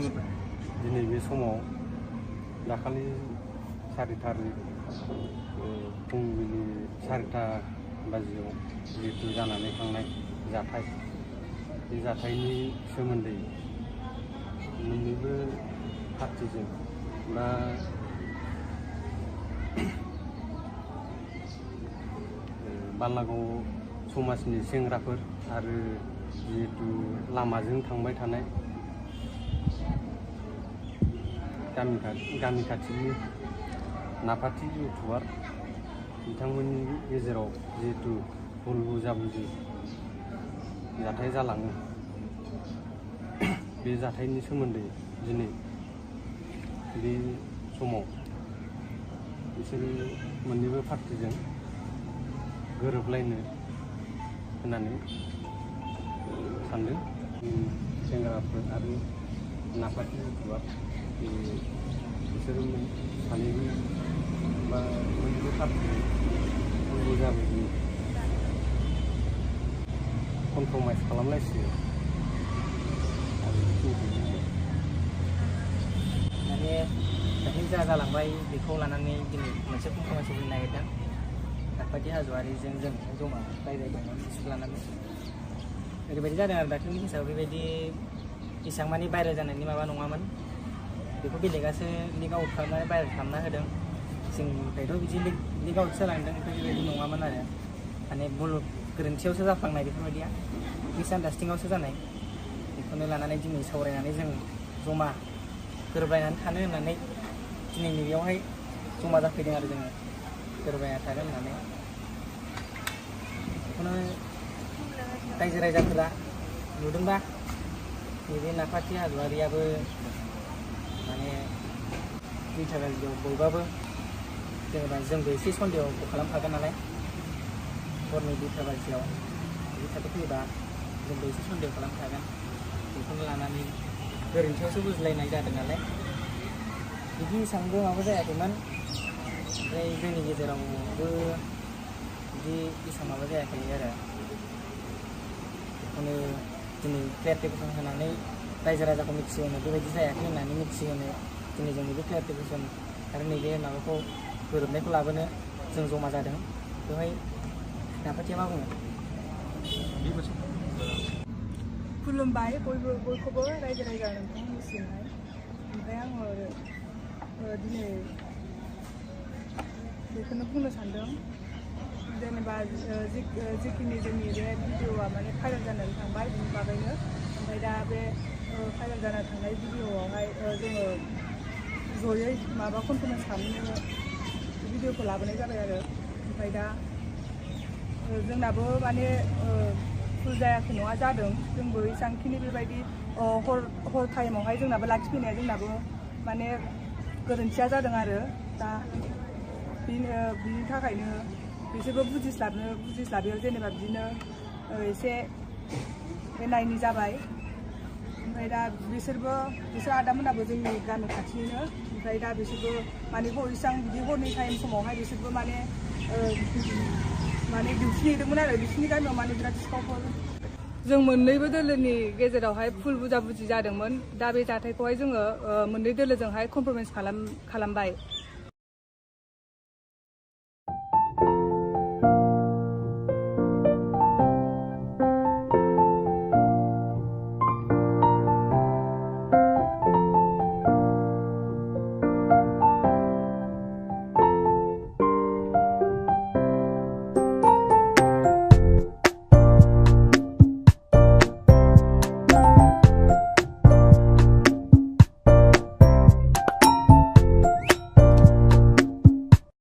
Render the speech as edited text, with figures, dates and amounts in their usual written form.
दिनै बे समाव दाखालि 4 थारिख फुंबिलि 4टा बाजियाव जिहेतु जानानै थांनाय जाथाय बे जाथायनि सोमोन्दै मोन्नैबो पार्टिजों बा बालागाव समाजनि सेंग्राफोर आरो जिहेतु लामाजों थांबाय थानाय गामि खाथिनि नाफाथि इउटुबार बिथांमोननि गेजेराव जिहेतु भुल बुजाबुजि जाथाय जालाङो बे जाथायनि सोमोन्दै दिनै बे समाव बिसोरो मोन्नैबो पार्टिजों गोरोबलायनो होननानै सानदों। सेंग्राफोर आरो नाफाथि इउटुबार बिसोरो सानैबो बा मोननैबो पार्टिजों भुल बुजाबुजि कमप्रमाइस खालामलायसिगोन माने दाख्लै जा जालांबाय बेखौ लानानै दिनै मोनसे कमप्रमाइस होनो नागिरदों। नाफाथि हाज'वारिजों जों जमा रायज्लायदोंमोन डिसकास लानानै ओरैबायदि जादों आरो दाख्लैनि केसआव बेबायदि एसेबां मानि भाइरेल जानायनि माबा नङामोन। बेखौ बेलेगासो लिक आउट खालामनानै भाइरेल खालामना होदों। जोंनिफ्रायथ' बिदि लिक आउट जालांदों बेबायदि नङामोन आरो माने भुल गोरोन्थियावसो जाफ्लांनाय बेफोरबायदिया मिसआन्डारस्टेन्डिंआवसो जानाय। बेखौनो लानानै दिनै सावरायनानै जों जमा गोरोबलायनानै थानो होननानै दिनै नैबेयावहाय जमा जाफैदों आरो जोङो गोरोबलायना थागोन होननानै। बेखौनो रायजो राजाफोरा नुदोंबा नैबे नाफाथि हाज'वारियाबो माने 2टा बाजियाव बयबाबो जेनेबा जोंबो एसे सन्देहखौ खालामखागोन नालाय हरनि 2टा बाजियाव बिदि थाथो फैयोबा जोंबो एसे सन्देह खालामखागोन। बेखौनो लानानै गोरोन्थियावसो बुजिलायनाय जादों नालाय बिदि एसेबांबो माबा जायाखैमोन। ओमफ्राय जोंनि गेजेरावबो बिदि एसेबां माबा जायाखै आरो बेखौनो दिनै क्लियारिफिकेसन होनानै रायजो राजाखौ मिथिहोनो बेबायदि जायाखै होननानै मिथिहोनो दिनै जों नैबे क्लियारिफिकेसन आरो नैबे माबाखौ गोरोबनायखौ लाबोनो जों जमा जादों। बेवहाय नाफाथिया मा बुङो? खुलुमबाय बयखौबो रायजो राजा नोंथांमोननिसिमहाय। ओमफ्राय आङो दिनै बेखौनो बुंनो सानदों जेनेबा जिखिनि जोंनि बे भिडिअ'आ माने भाइरेल जानानै थांबाय बिनि बागैनो। ओमफ्राय दा बे भाइरेल जानानै थांनाय भिडिअ'आवहाय जोङो जयै माबा कमप्रमाइस खालामनो भिडिअ'खौ लाबोनाय जाबाय आरो। ओमफ्राय दा जोंनाबो माने भुल जायाखै नङा जादों। जोंबो एसेबांखिनि बेबायदि हर टाइमावहाय जोंनाबो लाखिफैनाया जोंनाबो माने गोरोन्थिया जादों आरो दा बिनि थाखायनो बिसोरबो बुजिस्लाबियाव जेनेबा बिदिनो एसे एना एनि जाबाय। ओमफ्राय दा बिसोर आदामोनाबो जोंनि गामि खाथिनिनो। ओमफ्राय दा बिसोरबो माने इसेबां बिदि हरनि टाइम समावहाय बिसोरबो माने डिउटि नेदोंमोन आरो बिसोरनि गामियाव माने बिराद सिखावफोर। जों मोन्नैबो दोलोनि गेजेरावहाय भुल बुजाबुजि जादोंमोन। दा बे जाथायखौहाय जोङो मोन्नै दोलोजोंहाय कमप्रमाइस खालामबाय।